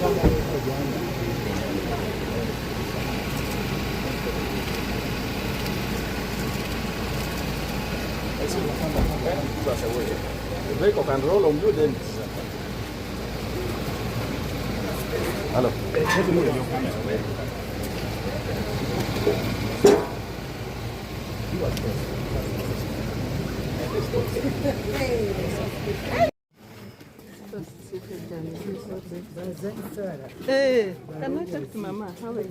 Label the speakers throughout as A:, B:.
A: The vehicle can roll on you then. Hello.
B: Hey, can I talk to Mama? How are you?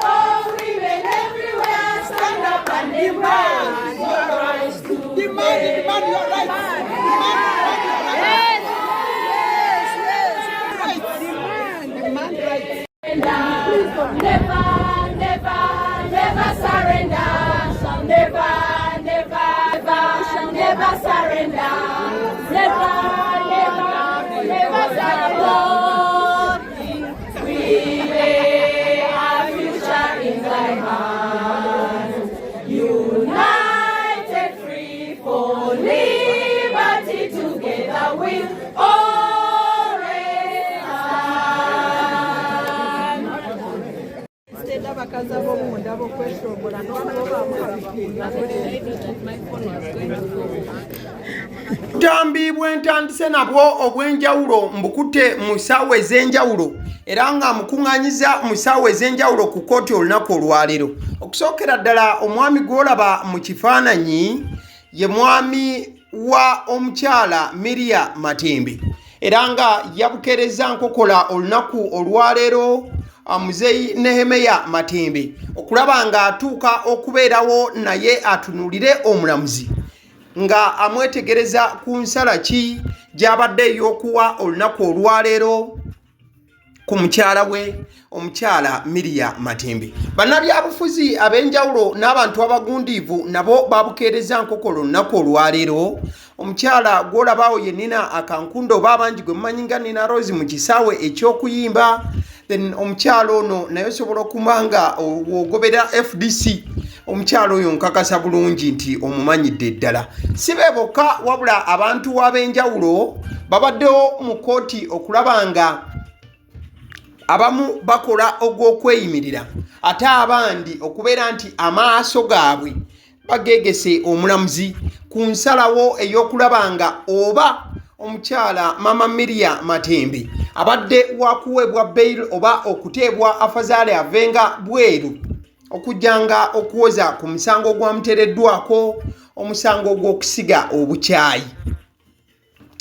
C: All women everywhere, stand up and demand your rights to
D: Demand, demand your rights. Demand,
C: Yes, yes, yes.
D: demand your rights. Demand rights.
C: Never, never, never surrender. Shall never, never, never, shall never surrender. Never, never, never surrender. We lay our future in thy hands. United free for liberty together we'll always stand.
B: Instead abakazi ab'omunda ab'okweshongora n'okuba bamuhabipinga.
E: Obutambi bwe ntandise nabwo obw'enjawulo mbukutte mu ssaawa ez'enjawulo era nga mukuŋŋaanyiza mu ssaawa ez'enjawulo ku kkooti olunaku olwaleero. Okusookera ddala omwami gw'olaba mu kifaananyi ye mwami wa omukyala Miria Matembe era nga yabukeerezza nkokola olunaku olwaleero Muzeeyi Nehemeya Matembe okulaba ng'atuuka okubeerawo naye atunuulire omulamuzi nga amwetegereza ku nsala ki gy'abadde ey'okuwa olunaku olwaleero ku mukyala we omukyala Miria Matembe. Bannabyabufuzi ab'enjawulo n'abantu abagundiivu nabo babukeereza nkokola olunaku olwaleero. Omukyala gw'olabaawo ye Nina Akankunda oba abangi gwe mumanyi nga Nina Rose mu kisaawe eky'okuyimba. Then omukyala ono naye osobola okuba nga wogobera FDC. Omukyala oyo nkakasa bulungi nti omumanyidde ddala. Si be bokka wabula abantu ab'enjawulo babaddewo mu kkooti okulaba nga abamu bakola ogw'okweyimirira ate abandi okubeera nti amaaso gaabwe bageegese omulamuzi ku nsalawo ey'okulaba nga oba omukyala Mama Miria Matembe abadde wakuweebwa bail oba okuteebwa afazaale avenga bweru okujjanga okuwoza ku musango ogwamuteereddwako omusango ogw'okusiga obukyayi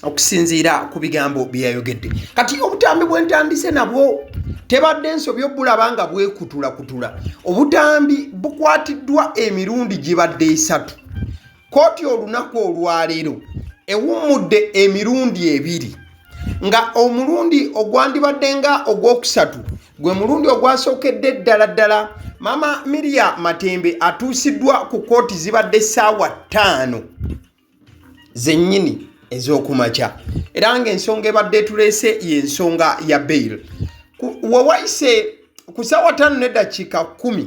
E: okusinziira ku bigambo bye yayogedde. Kati obutambi bwe ntandise nabwo tebadde nsobi obulaba nga bwekutulakutula. Obutambi bukwatiddwa emirundi gibadde esatu. Kkooti olunaku olwaleero ewummudde emirundi ebiri nga omulundi ogwandibadde nga ogwokusatu gwe mulundi ogwasookedde ddala ddala Mama Miria Matembe atuusiddwa ku kkooti zibadde ssaawa 5 zennyini ez'okumakya era ng'ensonga ebadde etuleese y'ensonga ya bail. We wayise ku ssaawa 5 n'eddakiika 10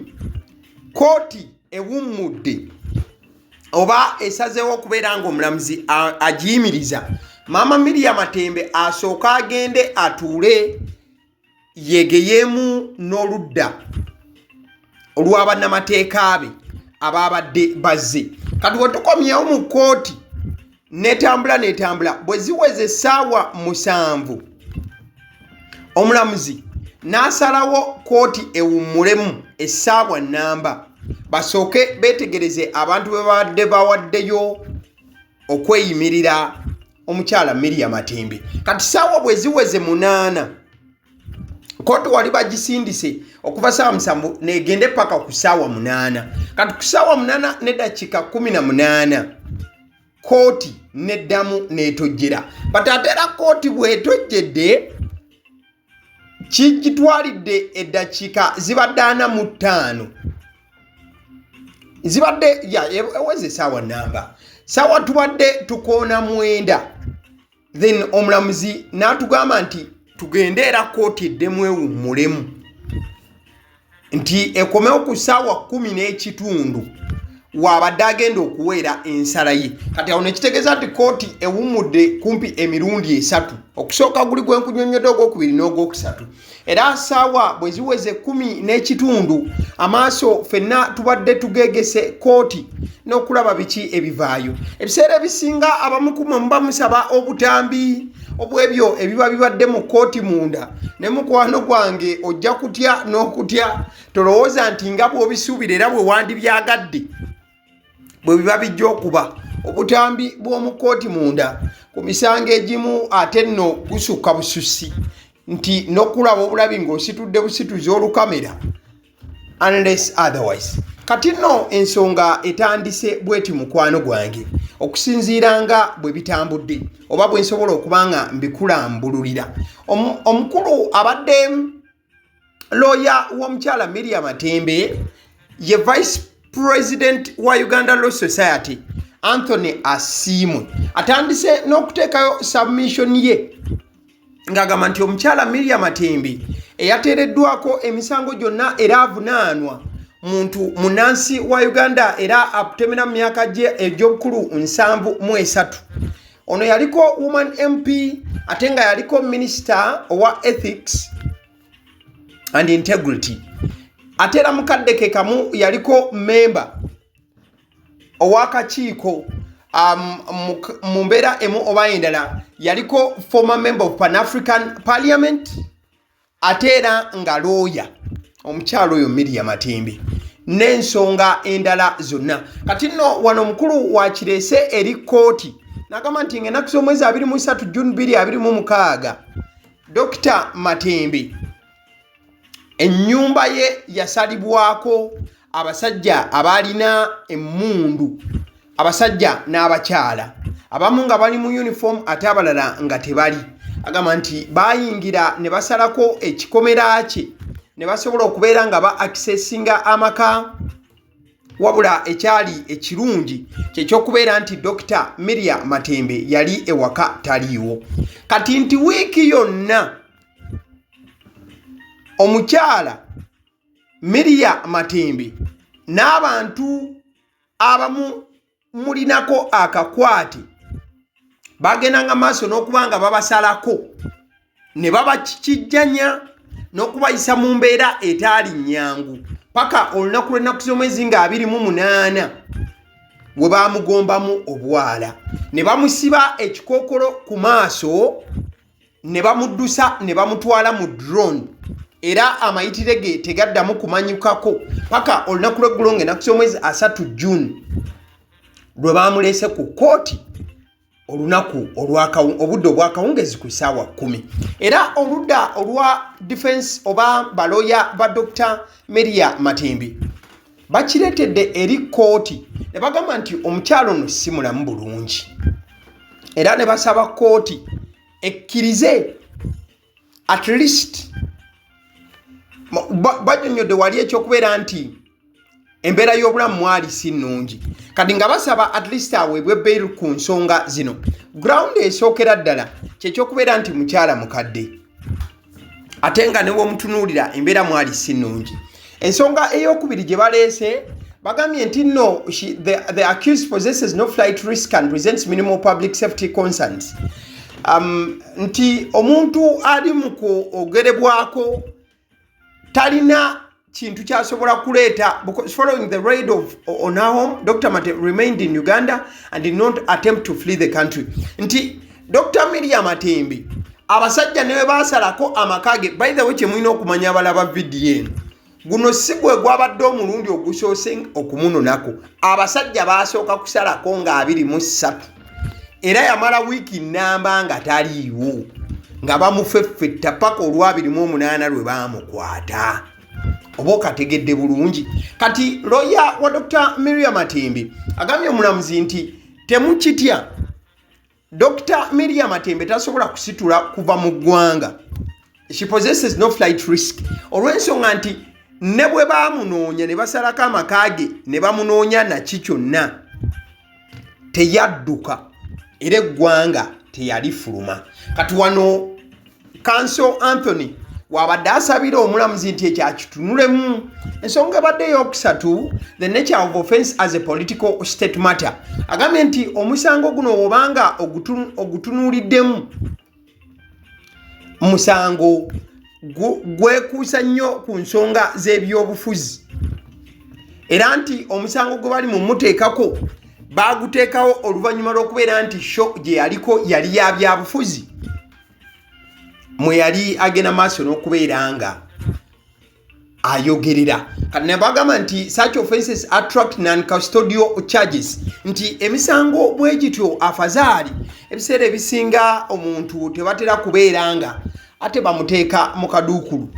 E: kkooti ewummudde oba esazeewo okubeera ng'omulamuzi agiyimiriza Maama Miria Matembe asooke agende atuule yeegeyeemu n'oludda olwa bannamateeka be abaabadde bazze. Kati we tukomyewo mu kkooti n'etambula n'etambula bwe ziweza essaawa 7 omulamuzi n'asalawo kkooti ewummulemu essaawa nnamba basooke beetegereze abantu be babadde bawaddeyo okweyimirira omukyala Miria Matembe. Kati ssaawa bwe ziweze 8 kkooti wali bagisindise okuva ssaawa 7 negende paka ku ssaawa 8. Kati ku ssaawa 8 n'eddakiika 18 kkooti neddamu n'etojjera. But ate era kkooti bw'etojjedde kigitwalidde eddakiika zibadde 45 zibadde ya eweze essaawa nnamba ssaawa tubadde tukoona 9 then omulamuzi n'atugamba nti tugende era kkooti eddemu ewummulemu. Nti ekomewo ku ssaawa 10:15 waabadde agenda okuweera ensala ye. Kati awo nekitegeeza nti kkooti ewummudde kumpi emirundi esatu, okusooka guli gwenkunyonnyodde, ogwokubiri n'ogwokusatu. Era ssaawa bwe ziweze 10:15, amaaso ffenna tubadde tugegese kkooti n'okulaba biki ebivaayo. Ebiseera ebisinga abamu ku mmwe muba musaba obutambi obw'ebyo ebiba bibadde mu kkooti munda, ne mukwano gwange ojja kutya n'okutya. Tolowooza nti nga bw'obisuubira era bwe wandibyagadde bwe biba bijja okuba. Obutambi bw'omu kkooti munda ku misango egimu ate nno gusukka bususi, nti n'okulaba obulabi ng'ositudde busituzi olukamera, unless otherwise. Kati nno ensonga etandise bweti, mukwano gwange, okusinziira nga bwe bitambudde oba bwe nsobola okuba nga mbikulambululira. Omukulu abadde looya w'omukyala Miria Matembe ye vice president wa Uganda Law Society, Anthony Asiimwe, atandise n'okuteekayo submission ye ng'agamba nti omukyala Miria Matembe eyateereddwako emisango gyonna era avunaanwa muntu munansi wa Uganda era akutemera mu myaka gye egy'obukulu 73. Ono yaliko woman MP ate nga yaliko minisita owa ethics and integrity, ate era mukadde ke kamu yaliko memba ow'akakiiko mu mbeera emu oba endala, yaliko former member of Pan African Parliament, ate era nga looya omukyalo oyo Miria Matembe n'ensonga endala zonna. Kati nno wano omukulu wakireese eri kkooti n'agamba nti ng'ennaku z'omwezi 23 June 2026, Dr Matembe ennyumba ye yasalibwako abasajja abaalina emmundu, abasajja n'abakyala, abamu nga bali mu uniform ate abalala nga tebali. Agamba nti baayingira ne basalako ekikomera kye ne basobola okubeera nga ba accessinga amaka, wabula ekyali ekirungi kyekyokubeera nti Dr Miria Matembe yali ewaka taliiwo. Kati nti wiiki yonna omukyala Miria Matembe n'abantu abamu mulinako akakwate bagendanga maaso n'okuba nga babasalako ne babakikijjanya n'okubayisa mu mbeera etaali nnyangu, paka olunaku lw'ennaku z'omwezi nga 28 we baamugombamu obwala ne bamusiba ekikookolo ku maaso ne bamuddusa ne bamutwala mu drone, era amayitire ge tegaddamu kumanyukako paka olunaku lw'eggulo nga ennaku z'omwezi 30 June lwe bamuleese ku kkooti olunaku obudde obwakawungezi ku ssaawa 10. Era oludda olwa defense oba baloya ba Dr Miria Matembe bakireetedde eri kkooti ne bagamba nti omukyalo ono si mulamu bulungi, era ne basaba kkooti ekkirize at least. Banyonyodde wali ekyokubeera nti embeera y'obulamu mwali si nnungi, kati nga basaba at least aweebwe bail ku nsonga zino. Ground esookera ddala kyekyokubeera nti mukyala mukadde ate nga newomutunuulira embeera mwali si nnungi. Ensonga eyokubiri gye baleese, bagambye nti no, the accused possesses no flight risk and presents minimal public safety concerns, nti omuntu ali mu kwogerebwako talina kintu kyasobola kuleeta, because following the raid on her home, Dr Matembe remained in Uganda and did not attempt to flee the country. Nti Dr Miria Matembe abasajja ne bwe baasalako amaka ge, by the way, kyemulina okumanya abalaba vidiyo eno, guno si gwe gwabadde omulundi ogusoose okumunonako. Abasajja baasooka kusalako nga 23, era yamala wiiki namba nga taliiwo nga bamufeffetta paka olwa28 lwe baamukwata, oba okategedde bulungi. Kati loya wa Dr Miria Matembe agambye omulamuzi nti temukitya, Dr Miria Matembe tasobola kusitula kuva mu ggwanga, she possesses no flight risk, olw'ensonga nti ne bwe baamunoonya ne basalako amaka ge ne bamunoonya naki kyonna, teyadduka era eggwanga teyalifuluma. Kati wano counsel Anthony Wabadde asabira omulamuzi nti ekyo akitunulemu. Ensonga ebadde eyokusatu, the nature of offense as a political state matter. Agambye nti omusango guno obanga ogutunuuliddemu, musango gwekuusa nnyo ku nsonga z'ebyobufuzi, era nti omusango gwe bali mu muteekako baaguteekawo oluvannyuma lw'okubeera nti show gye yaliko yali ya byabufuzi, mwe yali agenda maaso n'okubeera nga ayogerera. Kati ne bagamba nti such offenses attract non-custodial charges, nti emisango bwe gityo afazaali ebiseera ebisinga omuntu tebatera kubeera nga ate bamuteeka mu kaduukulu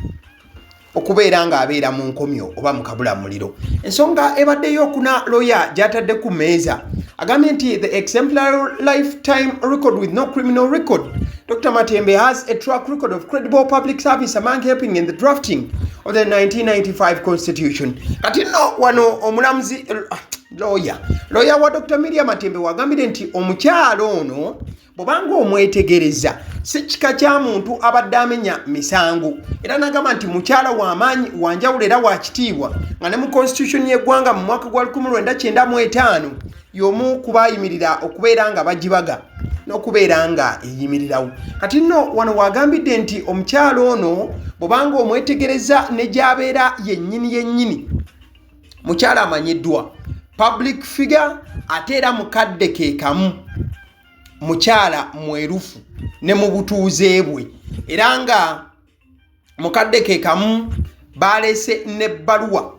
E: okubeera ng'abeera mu nkomyo oba mu kabulamuliro. Ensonga ebadde eyokuna, lawyer gy'atadde ku mmeeza, agambye nti the exemplary lifetime record with no criminal record. Dr Matembe has a track record of credible public service, among helping in the drafting of the 1995 Constitution. Kati nno wano omulamuzi, lawyer wa Dr Miria Matembe wagambire nti omukyalo ono bw'obanga omwetegereza si kika kya muntu abadde amenya misango, era n'agamba nti mukyala w'amaanyi, wanjawulo era wa kitiibwa, nga ne mu constitution y'eggwanga mu mwaka gwa 1995 y'omu ku baayimirira okubeera nga bagibaga n'okubeera nga eyimirirawo. Kati nno wano wagambidde nti omukyala ono bw'obanga omwetegereza ne gy'abeera yennyini yennyini, mukyala amanyiddwa, public figure, ate era mukadde ke kamu mukyala mwerufu ne mu butuuze bwe, era nga mukadde ke kamu baleese n'ebbaluwa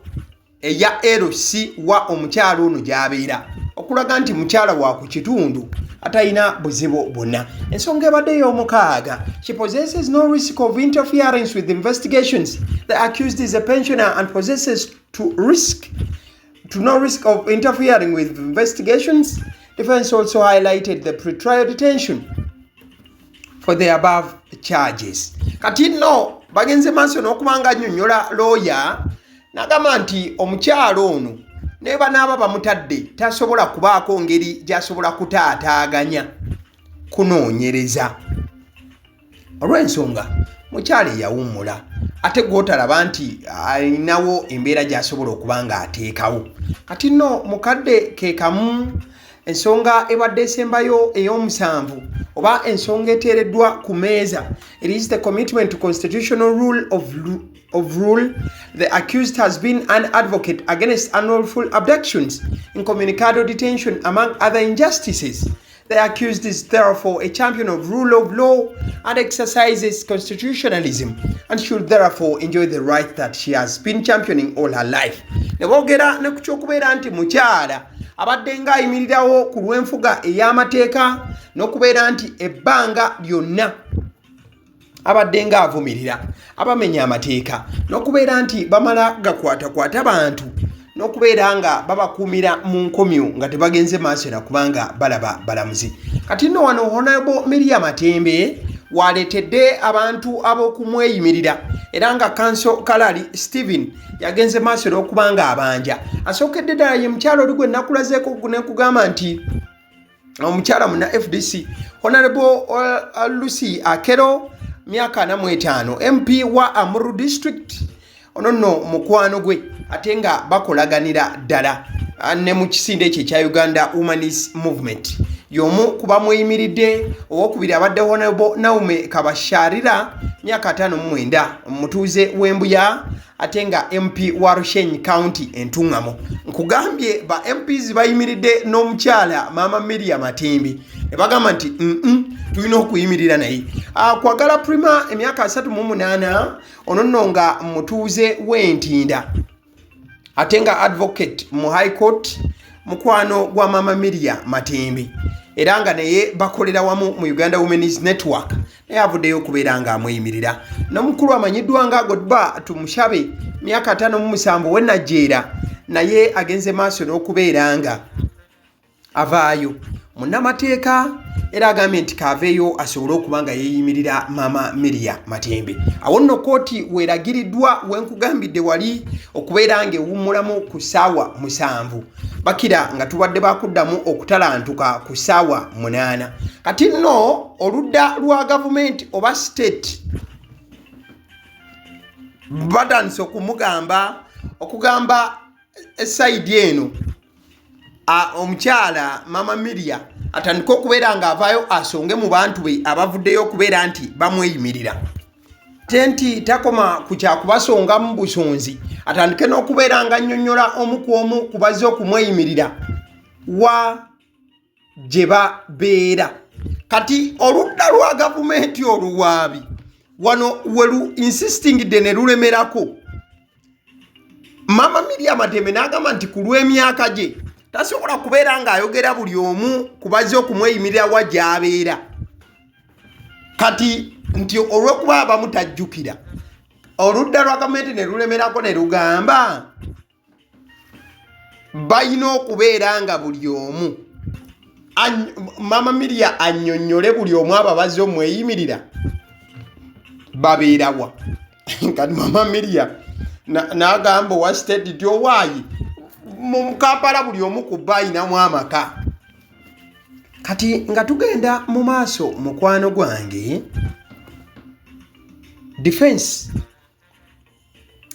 E: eya LC wa omukyala ono gy'abeera okulaga nti mukyala wa ku kitundu atalina buzibu bwonna. Ensonga ebadde ey'omukaaga, she possesses no risk of interference with investigations. The accused is a pensioner and possesses to no risk of interfering with investigations. Defense also highlighted the pretrial detention for the above charges. Kati nno bagenze maaso n'okuba nga annyonnyola looya n'agamba nti omukyalo ono ne banaaba bamutadde tasobola kubaako ngeri gy'asobola kutaataaganya kunoonyereza, olw'ensonga mukyala eyawummula, ate gw'otalaba nti alinawo embeera gy'asobola okuba ng'ateekawo. Kati nno mukadde ke kamu, ensonga ebadde esembayo ey'omusanvu oba ensonga eteereddwa ku meeza, it is the commitment to constitutional rule of rule. The accused has been an advocate against unlawful abductions, incommunicado detention, among other injustices. The accused is therefore a champion of rule of law and exercises constitutionalism and should therefore enjoy the right that she has been championing all her life. Ne boogera ne ku ky'okubeera nti mukyala abadde ng'ayimirirawo ku lw'enfuga ey'amateeka n'okubeera nti ebbanga lyonna abadde ng'avumirira abamenya amateeka n'okubeera nti bamala gakwatakwata bantu n'okubeera nga babakuumira mu nkomyo nga tebagenze maaso na kubanga balaba balamuzi. Kati nno wano Honorable Miria Matembe waleetedde abantu ab'okumweyimirira, era nga Counsel Kalali Stephen yagenze maaso n'okuba nga abanja. Asookedde ddala ye mukyalo oli gwe nakulazeeko nekugamba nti omukyala muna FDC, Honorable Lucy Akero, myaka 45, MP wa Amuru District. Ono nno mukwano gwe ate nga bakolaganira ddala ne mu kisinde ekyo ekya Uganda Women's Movement, y'omu ku bamweyimiridde. Owokubiri abadde Honorable Naume Kabasharira, myaka 59, omutuuze w'Embuya ate nga MP wa Rushenyi County Entuŋŋamo. Nkugambye ba MPs bayimiridde n'omukyala Maama Miria Matembe ne bagamba nti tulina okuyimirira naye. Kwagala Prima, emyaka 38, ono nno nga mutuuze w'Entinda ate nga advocate mu High Court, mukwano gwa Mama Miria Matembe, era nga naye bakolera wamu mu Uganda Women's Network, naye avuddeyo okubeera nga amweyimirira. N'omukulu amanyiddwa nga Godba Tumushabe, myaka 57, w'Enajjeera, naye agenze maaso n'okubeera nga avaayo, munnamateeka, era agambye nti kaaveeyo asobole okuba nga yeeyimirira Maama Miria Matembe. Awo nno kooti weeragiriddwa wenkugambidde wali okubeera ng'ewummulamu ku ssaawa 7, bakira nga tubadde bakuddamu okutalantuka ku ssaawa 8. Kati nno oludda lwa gavumenti oba state Batandise okumugamba okugamba esayidi eno omukyala Mama Miria atandike okubeera ng'avaayo asonge mu bantu be abavuddeyo okubeera nti bamweyimirira, ate nti takoma ku kyakubasongamu busonzi, atandike n'okubeera nga nnyonnyola omu ku omu ku bazze okumweyimirira wa gye babeera. Kati oludda lwa gavumenti oluwaabi wano welu insistingidde ne lulemerako Mama Miria Matembe n'agamba nti ku lw'emyaka gye tasobola kubeera ng'ayogera buli omu ku bazze okumweyimirira wa gy'abeera. Kati nti olw'okuba abamu tajjukira, oludda lwa gavumenti ne lulemerako ne lugamba balina okubeera nga buli omu Mama Miria annyonnyole buli omu ababazi omweyimirira babeerawa. Kati Mama Miria n'agamba owa state nti owaayi mu Kampala buli omu ku bba ayinamu amaka. Kati nga tugenda mu maaso, mukwano gwange, defense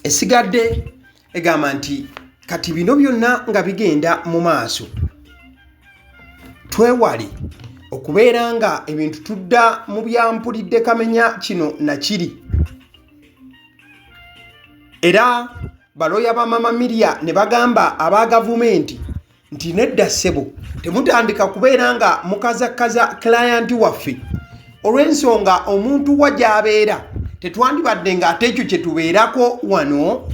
E: esigadde egamba nti kati bino byonna nga bigenda mu maaso, twewale okubeera nga ebintu tudda mu byampulidde kamenya kino nakiri. Era baloya ba Mama Miria ne bagamba aba gavumenti nti nedda ssebo, temutandika kubeera nga mukazakaza kilayanti waffe olw'ensonga omuntu wa gy'abeera tetwandibadde ng'ate ekyo kye tubeerako wano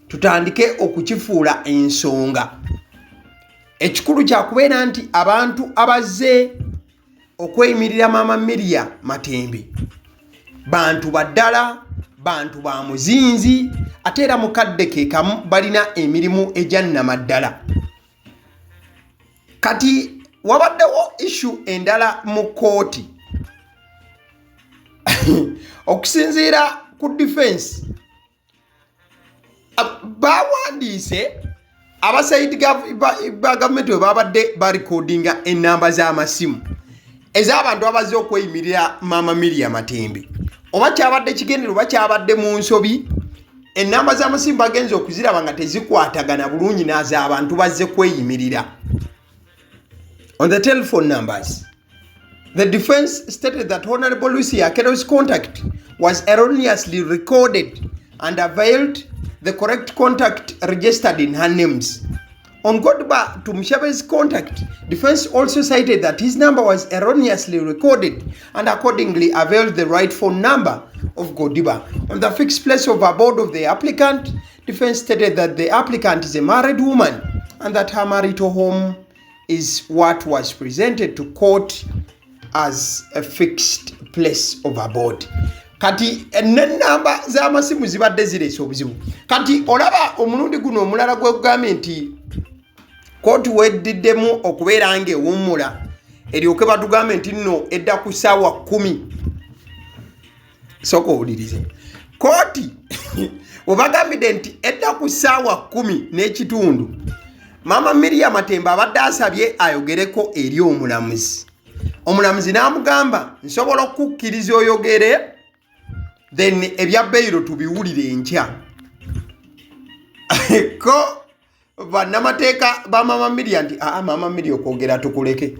E: tutandike okukifuula ensonga. Ekikulu kyakubeera nti abantu abazze okweyimirira Maama Miria Matembe bantu baddala, bantu ba muzinzi, ate era mukadde ke kamu balina emirimu egyannamaddala. Kati wabaddewo issu endala mu kkooti okusinziira ku defense bawandiise abasaidi ba gavumenti bwe babadde barikodinga enamba z'amasimu ez'abantu abazze okweyimirira Maama Miria Matembe, oba kyabadde kigendere oba kyabadde mu nsobi, enamba z'amasimu bagenze okuziraba nga tezikwatagana bulungi n'az'abantu bazze kweyimirira. On the telephone numbers, the defense stated that Honorable Lucy Akello's contact was erroneously recorded and availed the correct contact registered in her names. On Godber Tumushabe's contact, defense also cited that his number was erroneously recorded and accordingly availed the right phone number of Godiba. On the fixed place of abode of the applicant, defense stated that the applicant is a married woman and that her marital home is what was presented to court as a fixed place of abode. Kati nenamba z'amasimu zibadde zireese obuzibu. Kati olaba omulundi guno omulala gwegugambye nti kooti weddiddemu okubeera ng'ewummula eryoke batugambe nti nno edda ku ssaawa 10. Sooka owulirize kooti webagambidde nti edda ku ssaawa 10:30. Maama Miria Matembe abadde asabye ayogereko eri omulamuzi. Omulamuzi n'amugamba, nsobola okukkiriza oyogere, then ebya beyiro tubiwulire enkya. Ko bannamateeka ba Mama Miria nti aa, Mama Miria, okwogera tukuleke,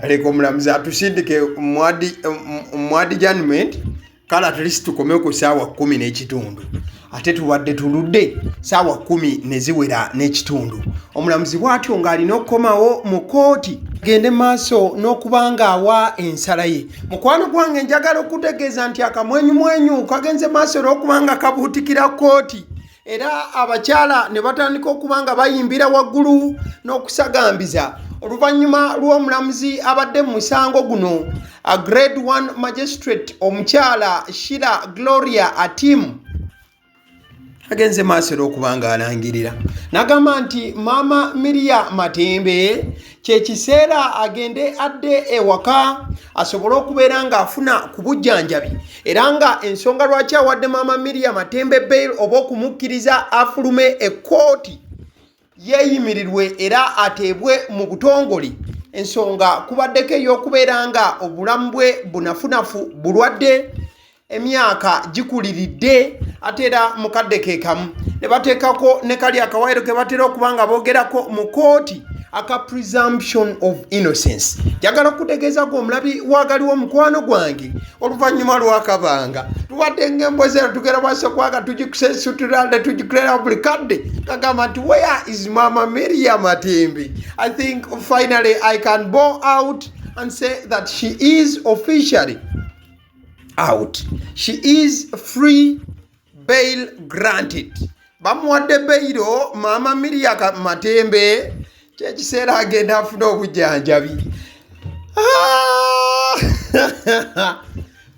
E: leka omulamuzi atusindike mu adjournment. Kale at least tukome ku ssaawa 10:30, ate tubadde tuludde ssaawa 10 ne ziwera n'ekitundu. Omulamuzi bw'atyo ng'alina okukomawo mu kooti gende maaso n'okuba ng'awa ensala ye. Mukwano gwange, njagala okutegeeza nti akamwenyumwenyu kagenze maaso olw'okuba nga kabuutikira kooti, era abakyala ne batandika okuba nga bayimbira waggulu n'okusagambiza oluvannyuma lw'omulamuzi abadde mu musango guno, a Grade 1 Magistrate omukyala Shira Gloria Atim, agenze maaso era okuba nga alangirira n'agamba nti Maama Miria Matembe kyekiseera agende adde ewaka asobole okubeera ng'afuna ku bujjanjabi, era nga ensonga lwaki awadde Maama Miria Matembe bail oba okumukkiriza afulume ekkooti yeeyimirirwe era ateebwe mu butongole, ensonga kubaddeko ey'okubeera nga obulamu bwe bunafunafu, bulwadde, emyaka gikuliridde, Ate era mu kadde ke kamu ne bateekako ne kali akawaayiro ke batera okuba nga boogerako mu kooti aka presumption of innocence. Njagala okutegeeza gwe omulabi wagaliwo omukwano gwange, oluvannyuma lwakabanga tubadde ng'emboozi eno tugenda maaso kubanga tugikusensutula ne tugikulera buli kadde kagamba nti where is Mama Miria Matembe? I think finally I can bow out and say that she is officially out. She is free, bail granted. Bamuwadde beyiro Maama Miria Matembe, kyekiseera agenda afune obujjanjabi. Ah!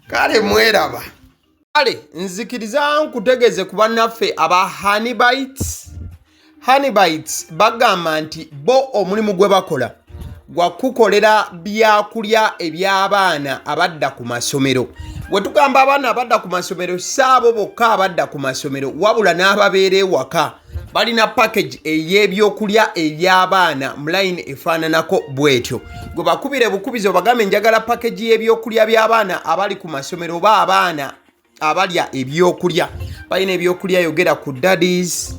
E: Kale mweraba. Kale nzikiriza nkutegeeze ku bannaffe aba Honeybites. Honeybites bagamba nti bo omulimu gwe bakola gwa kukukolera byakulya eby'abaana abadda ku masomero. Bwe tugamba abaana abadda ku masomero, si abo bokka abadda ku masomero, wabula n'ababeera ewaka. Balina package ey'ebyokulya eby'abaana mu line efaananako bw'etyo. Gwe bakubire bukubizi obagambe njagala package y'ebyokulya by'abaana abali ku masomero oba abaana abalya ebyokulya. Balina ebyokulya, yogera ku daddies,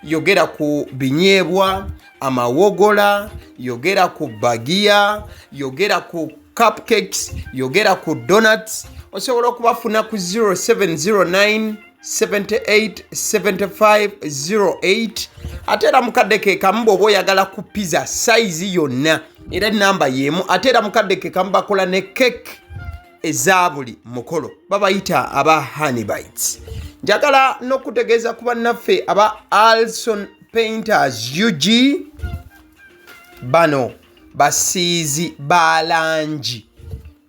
E: yogera ku binyeebwa, amawogola, yogera ku bagiya, yogera ku cupcakes, yogera ku donuts. Osobola okubafuna ku 0709 78 75 08. Ate era mukadde ke kamu bw'oba oyagala ku pizza sayizi yonna, era enamba y'emu. Ate era mukadde ke kamu bakola ne cake eza buli mukolo, babayita aba Honeybites. Njagala n'okutegeeza ku bannaffe aba Alson Painters UG. Bano basiizi ba langi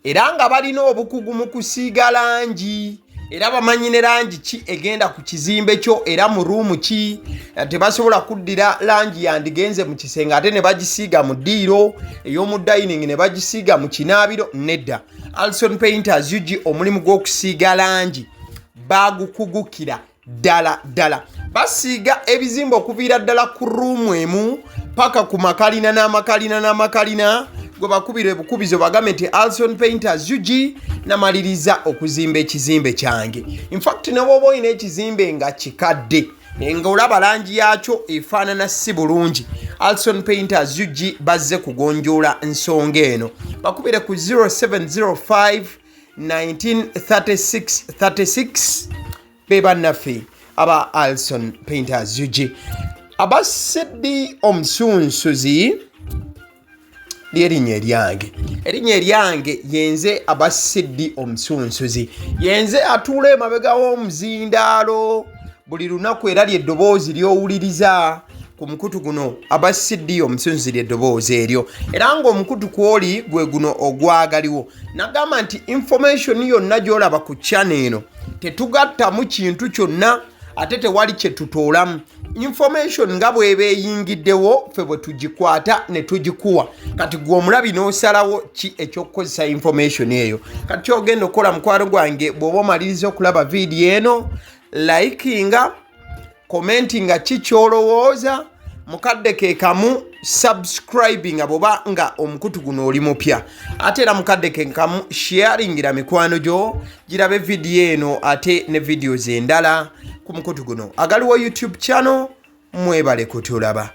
E: era nga balina obukugu mu kusiiga langi, era bamanyi ne langi ki egenda ku kizimbe kyo era mu ruumu ki. Tebasobola kuddira langi yandigenze mu kisenge ate ne bagisiiga mu ddiiro ey'omu dining, ne bagisiiga mu kinaabiro. Nedda, Alson Painters UG omulimu gw'okusiiga langi bagukugukira ddala ddala. Basiiga ebizimbe okuviira ddala ku ruumu emu paka ku makalina n'amakalina n'amakalina. Gwe bakubira ebukubizo bagambe nti Alson Painters UG namaliriza okuzimba ekizimbe kyange. Infact ne bw'oba olina ekizimbe nga kikadde nga olaba langi yakyo efaanana si bulungi, Alson Painters UG bazze kugonjoola nsonga eno. Bakubire ku 0705 1936 36. Be bannaffe aba Alson Painters UG. Abasiddi omusunsuzi lyerinnya eryange, erinnya eryange yenze Abasiddi omusunsuzi, yenze atuula emabega w'omuzindaalo buli lunaku, era lyeddoboozi ly'owuliriza ku mukutu guno. Abasiddi omusunsuzi lyeddoboozi eryo, era ng'omukutu kwoli gwe guno ogwagaliwo. Nagamba nti information yonna gy'olaba ku channel eno tetugattamu kintu kyonna, ate tewali kye tutoolamu. Information nga bw'eba eyingiddewo, ffe bwe tugikwata ne tugikuwa. Kati gwe omulabi n'osalawo ki ekyokukozesa information eyo. Kati kyogenda okukola, mukwano gwange, bw'oba omaliriza okulaba vidiyo eno, likinga, commentinga ki kyolowooza, mukadde ke kamu subscribinga bw'oba nga omukutu guno oli mupya. Ate era mukadde ke kamu sharingira mikwano gyo girabe vidiyo eno ate ne videos endala ku mukutu guno agaliwo YouTube channel. Mwebale kutulaba.